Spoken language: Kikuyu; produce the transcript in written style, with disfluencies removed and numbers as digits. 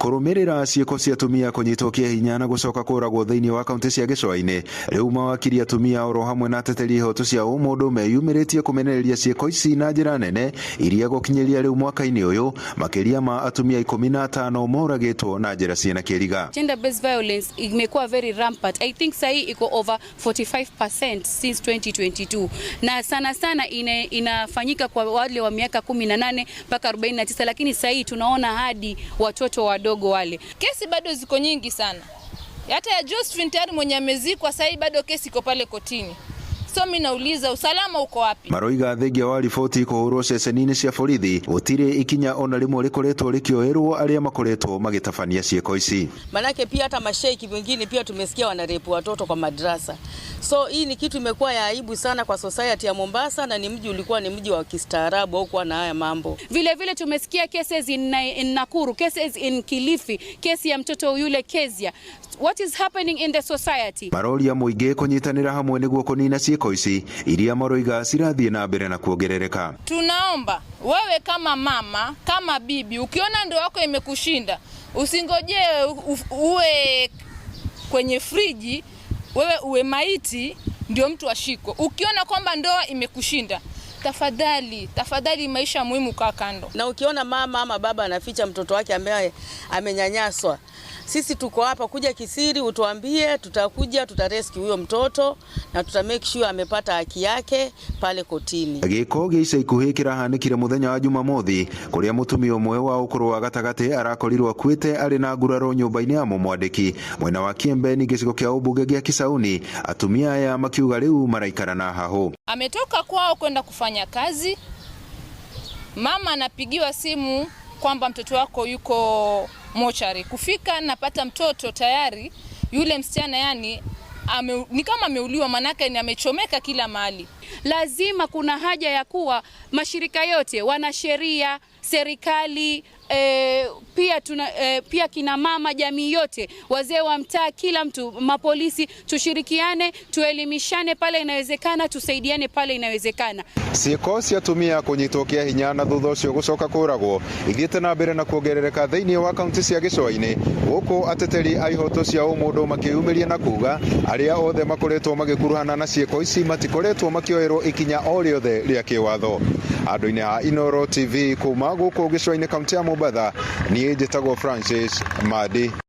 Kũrũmĩrĩra ciĩko cia atumia kũnyitwo kĩa hinya na gũcoka kũragwo thĩinĩ wa kaunti cia gĩcũa-inĩ, rĩu mawakiri atumia oro hamwe na ateteri ihoto cia ũmũndũ meyumĩrĩtie kũmenereria ciĩko ici na njĩra nene iria gũkinyĩria rĩu mwaka-inĩ ũyũ makĩria ma atumia 15 moragĩtwo na njĩra ciĩna kĩriga. Gender based violence imekuwa very rampant. I think sahi iko over 45% since 2022, na sana sana inafanyika kwa wale wa miaka 18 mpaka 49, lakini sahi tunaona hadi watoto wadogo wale. Kesi bado ziko nyingi sana, hata ya Josephine tayari mwenye amezikwa sahii bado kesi iko pale kotini. So mimi nauliza, usalama uko wapi? Maroiga thengia wa riboti kũhũrwo ceceni-inĩ cia borithi, gũtirĩ ikinya ona rĩmwe rĩkoretwo rĩkĩoerwo arĩa makoretwo magĩtabania ciĩko ici. Manake pia hata masheiki wengine pia tumesikia wanarape watoto kwa madrasa. So hii ni kitu imekuwa ya aibu sana kwa society ya Mombasa, na ni mji ulikuwa ni mji wa kistaarabu au kuwa na haya mambo. Vile vile tumesikia cases in Nakuru, cases in Kilifi, kesi ya mtoto yule Kezia. What is happening in the society? Maroria mũingĩ kũnyitanĩra hamwe nĩguo kũnina ciĩko ici iria maroiga cirathiĩ na mbere na kuongerereka. Tunaomba wewe kama mama, kama bibi, ukiona ndoa yako imekushinda, usingojee uwe kwenye friji, wewe uwe maiti ndio mtu ashikwe. Ukiona kwamba ndoa imekushinda, tafadhali, tafadhali, maisha muhimu, kaa kando. Na ukiona mama ama baba anaficha mtoto wake ambaye amenyanyaswa, sisi tuko hapa, kuja kisiri utuambie, tutakuja tutarescue huyo mtoto na tuta make sure amepata haki yake pale kotini. Gĩko gĩa ica ikuhĩ kĩrahanĩkire mũthenya wa Jumamothi kũrĩa mũtumia ũmwe wa ũkũrũ wa gatagatĩ arakorirwo akuĩte arĩ na nguraro nyũmba-inĩ ya mũmwandĩki mwena wa Kiembeni, gĩcigo kĩa ũmbunge gĩa Kisauni. Atumia aya makiuga rĩu maraikara na hahũ. Ametoka kwao kwenda kufanya kazi, mama anapigiwa simu kwamba mtoto wako yuko mochari. Kufika napata mtoto tayari, yule msichana yani ni kama ameuliwa, manake ni amechomeka kila mahali. Lazima kuna haja ya kuwa mashirika yote, wanasheria, serikali, pia kina mama, jamii yote, wazee wa mtaa, kila mtu, mapolisi, tushirikiane, tuelimishane pale inawezekana, tusaidiane pale inawezekana. Ciĩko cia atumia kũnyitwo kĩa hinya na thutha ũcio gũcoka kũragwo ithiĩte na mbere na kuongerereka thĩinĩ wa kaunti cia gĩcũa-inĩ, gũkũ ateteri a ihoto cia ũmũndũ makĩyumĩria na kuga arĩa othe makoretwo magĩkuruhana na ciĩko ici matikoretwo makĩoerwo ikinya o rĩothe rĩa kĩwatho. Andũ-inĩ a Inooro TV kuma gũkũ gĩcũa-inĩ, kaunti ya Mombatha, niĩ njĩtagwo Francis Madi.